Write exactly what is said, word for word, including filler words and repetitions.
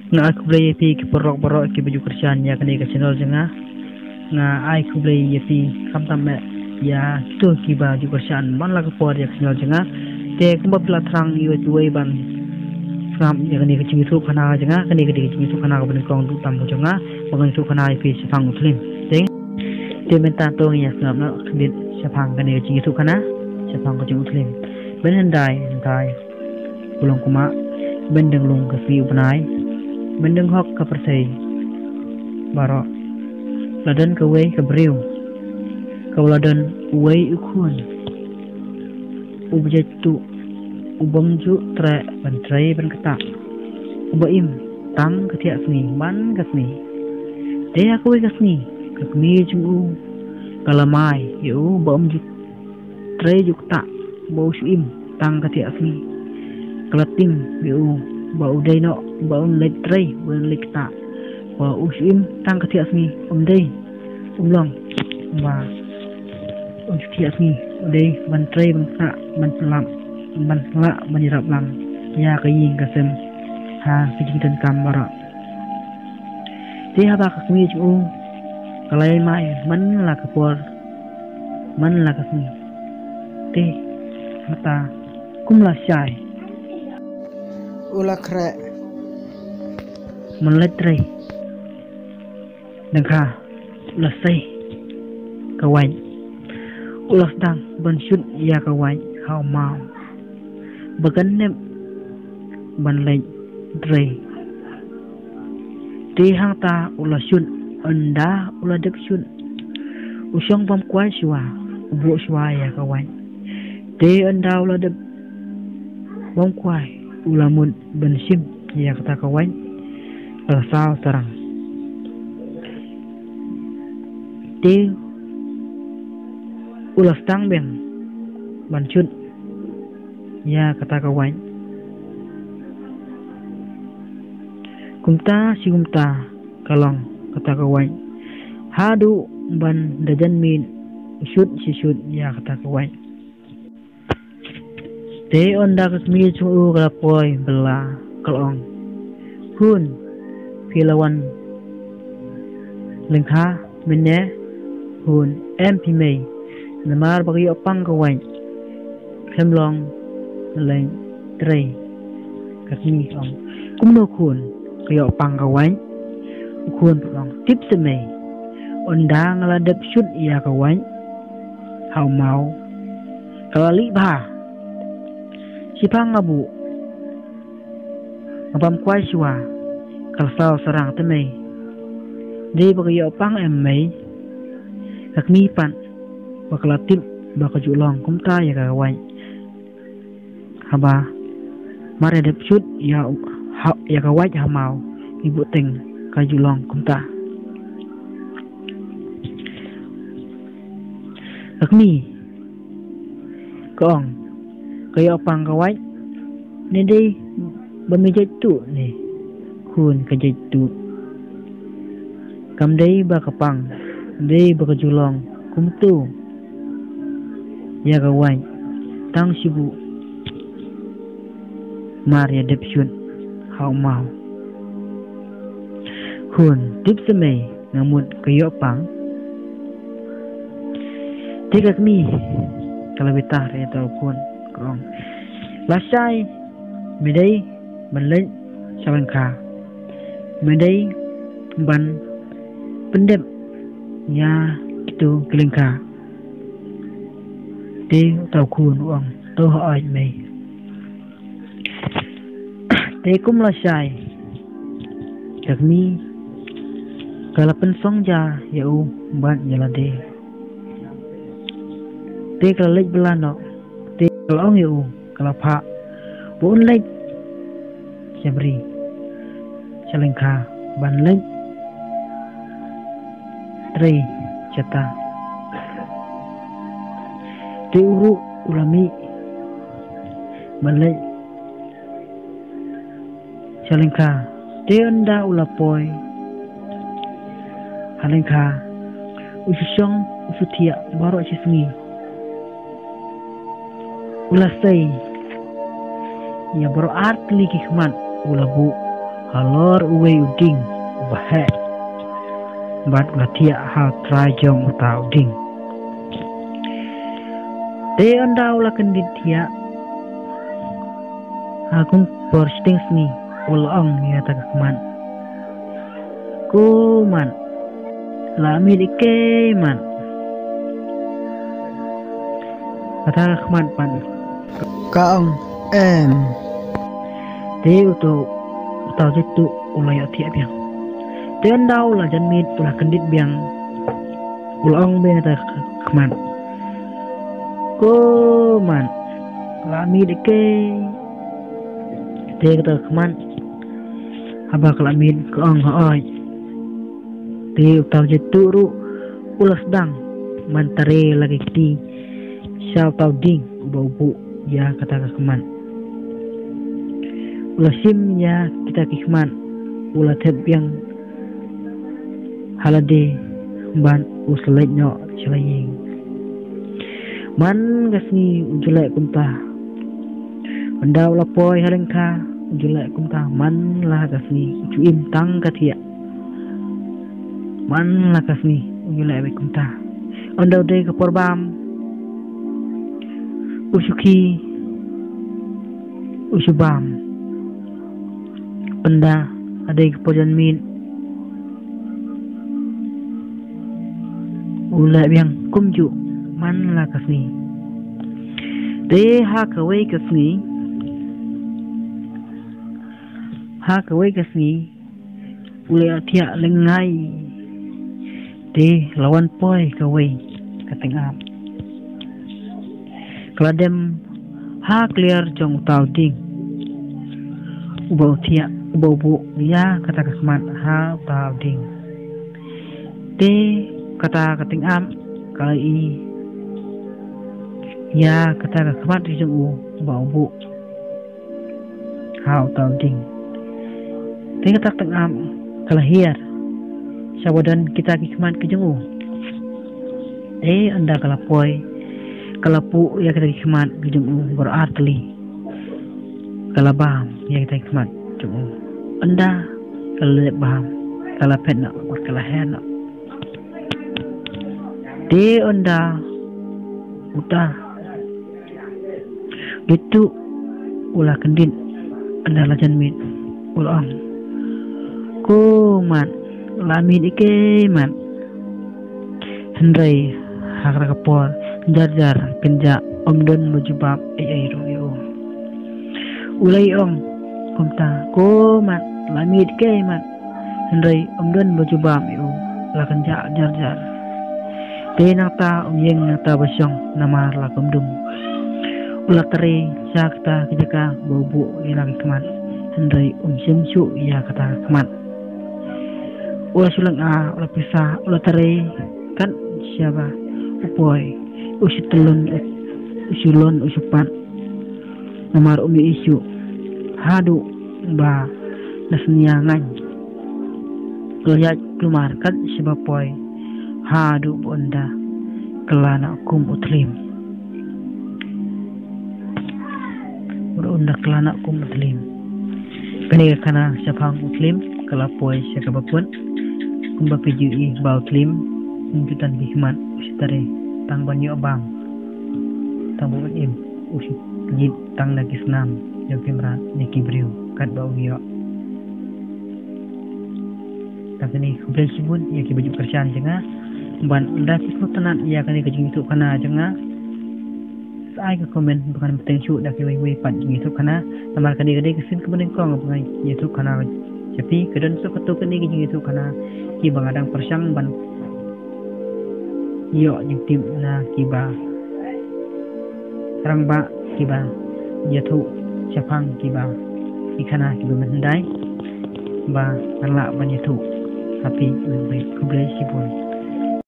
Nga ai khublei ïa phi ki paralok baroh kiba ju kyrshan ïa kane ka channel jong nga. Nga ai khublei ïa phi khamtam eh ïa kito kiba ju kyrshan man la ka por ïa ka channel jong nga. Te kumba phi la thrang ïa kiwei ban sngap ïa kane ka jingïathuhkhana jong nga, kane ka dei ka jingïathuhkhana kaba nyngkong duh tam ka jong nga ba ngan ïathuhkhana ïa phi shaphang u Thliem. Te, te mynta to ngin ïa sngap noh khyndiat shaphang kane ka jingïathuhkhana shaphang ka jong u Thliem. Ban hyndai, hyndai u long kumah, ban dang lung ka sngi u bnai, ban dang hok ka pyrthei baroh. La don kawei ka briew kaba la don uwei u khun uba jaituh, u bym ju treh ban trei ban ktah, uba im tang ka thiah sngi man ka sngi. Te ha kawei ka sngi ka kmie jong u ka la mai ïa u ba um ju trei ju ktah, ba u shu im tang ka thiah sngi. Ka la tim ïa u ba u dei noh ba un leit trei, ba un leit ktah, ba u shu im tang ka thiah sngi. Um dei, um long ba un shu thiah sngi, u dei ban trei ban ktah, ban slap, ban slah, ban ïarap lang ïa ka ïing ka sem ha ka jingdonkam baroh. Te haba ka kmie jong u ka la ïai mai man la ka por man la ka sngi, te hangta kum la shai u la khreh ban leit trei. Lyngkha u la sei ka wait, u la sdang ban shut ïa ka wait ha u maw ba kan nep ban leit trei. Te hangta u la shut, ynda u la dep shut u shong bam kwai shuwa, u buh shuwa ïa ka wait. Te ynda u la dep bam kwai u la mut ban shim ïa kata ka wait, ka la saw sarang. Te u la sdang biang ban shut ïa kata ka wait. Kumta shi kumta ka long kata ka wait haduh ban da jan miet, u shut shi shut ïa kata ka wait. Te ynda ka kmie jong u ka la poi bylla ka la ong, khun, phi la wan lyngkha mynne? Khun, em phi mei, namar ba ka ïoh pang ka wait khlem long leit trei. Ka kmie ka ong, kumno khun, ka ïoh pang ka wait? U khun pat u ong, tip seh mei, ynda nga la dep shut ïa ka wait ha u maw ka la lih bha. Shiphang nga buh, nga bam kwai shuwa, ka la saw sarang te mei. Dei ba ka ïoh pang em mei? Ka kmie pat ba ka la tip ba ka ju long kumta ïa ka wait haba mar ïa dep shut ïa u, ha, ïa ka wait ha maw, i buhteng ka ju long kumta. Ka kmie ka ong, ka ïoh pang ka wait ne dei ba me jaituh ne? Khun, ka jaituh. Kam dei ba ka pang, dei ba ka ju long kumtu ïa ka wait tang shi buh mar ïa dep shut ha u maw. Khun, tip seh mei, nga mut ka ïoh pang. Te ka kmie ka la bitar ïa uta u khun, ka ong, lashai me dei ban leit sha lyngkha, me dei ban pyndep ïa kitu ki lyngkha. Te uta u khun u ong, to hooid mei. Te kum lashai, ka kmie ka la pynsong ja ïa u bad ïa lade. Te ka la leit bylla noh, te ka la ong ïa u, ka la phah ba un leit sha bri, sha lyngkha, ban leit trei shata. Te u ruh u la mih ban leit sha lyngkha. Te ynda u la poi ha lyngkha, u shu shong, u shu thiah baroh shi sngi. U la sei ïa baroh ar tylli ki khmat, u la buh Halor uwei u dieng uba heh bad u la thiah ha u trai jong uta u dieng. Te ynda u la kyndit thiah ha kum por shiteng sngi, u la ong ïa kata ka khmat, "Ko khmat, la miet ïa kei khmat?" Kata ka khmat pat ka ong, "Em." Te uto uta u jaituh u la ïohthiah biang. Te ynda u la jan miet, u la kyndit biang, u la ong biang ïa kata ka khmat, "Ko khmat, la miet ïa kei?" Te kata ka khmat haba ka la miet ka ong, "Hooid." Te uta u jaituh ruh u la sdang ban trei la ki kti sha uta u dieng uba u buh ïa kata ka khmat. U la shim ïa kita ki khmat, u la thep biang ha lade bad u sa leit noh sha la ïing. Man ka sngi u ju leh kumta. Ynda u la poi ha lyngkha u ju leh kumta. Man la ka sngi u ju im tang ka thiah. Man la ka sngi u ju leh beit kumta. Ynda u dei ka por bam, u ju khie, u ju bam. Ynda ka dei ka por jan miet, u leh biang kumjuh man la ka sngi. Te ha kawei ka sngi, ha kawei ka sngi, u la ïohthiah lyngngai. Te la wan poi kawei ka tyngab. Ka la dem ha kliar jong uta u dieng uba u thiah, uba u buh ïa kata ka khmat ha uta u dieng. Te kata ka tyngab ka la ïohi ïa kata ka khmat ka jong u ba u buh ha uta u dieng. Te kata ka tyngab ka la hiar sha ba don kita ki khmat ki jong u. Te ynda ka la poi, ka la puh ïa kita ki khmat ki jong u baroh ar tylli. Ka la bam ïa kita ki khmat jong u. Ynda ka la leh bam, ka la phet noh bad ka la her noh. Te ynda uta u jaituh u la kyndit, ynda la jan miet u la ong, "Ko khmat, la miet ïa kei khmat?" Hynrei ha kata ka por jar jar kynjah, ym don ba jubab ei ei ruh ïa u. U la ong kumta, "Ko khmat, la miet ïa kei khmat?" Hynrei ym don ba jubab ïa u, la kynjah jar jar. Te nangta um ïeng nangta ba shong, namar la kum dum. U la trei sha kata ka jaka ba u buh ïa la ki khmat, hynrei um shym shuh ïa kata ka khmat. U la shu lynga, u la pisa, u la trei kat shaba u poi, u shu tylon, u shu lon, u shu pat. Namar um ïohi shuh haduh ba na synñia ngaiñ. Ka la ïaid kulmar kat shaba poi haduh ba ynda ka la noh kum u thlim. Ba ynda ka la noh kum u thlim. Kane ka khana shaphang u thlim ka la poi sha kaba kut. Kumba phi ju ïohi ba u thlim um ju tan ki khmat, u shu trei tang ban ïoh bam, tang ban im, u shu jied tang na ki snam jong ki mrad ne ki briew katba u ïoh. Tang kane, khublei shibun ïa kiba ju kyrshan jong nga. Bad lada phi sngewtynnat ïa kane ka jingïathuh khana jong nga, sa ai ka comment ba ngan bteng shuh da kiwei kiwei pat jingïathuh khana. Namar kane ka dei ka sien kaba nyngkong ba nga ïathuh khana sha phi. Ka don shuh katto katne ka jingïathuh khana kiba nga dang pyrshang ban ïoh jingtip na kiba rangbah kiba ïathuh shaphang kiba ki khana kiba mynhyndai ba ngan lah ban ïathuh ha phi. Khublei shibun.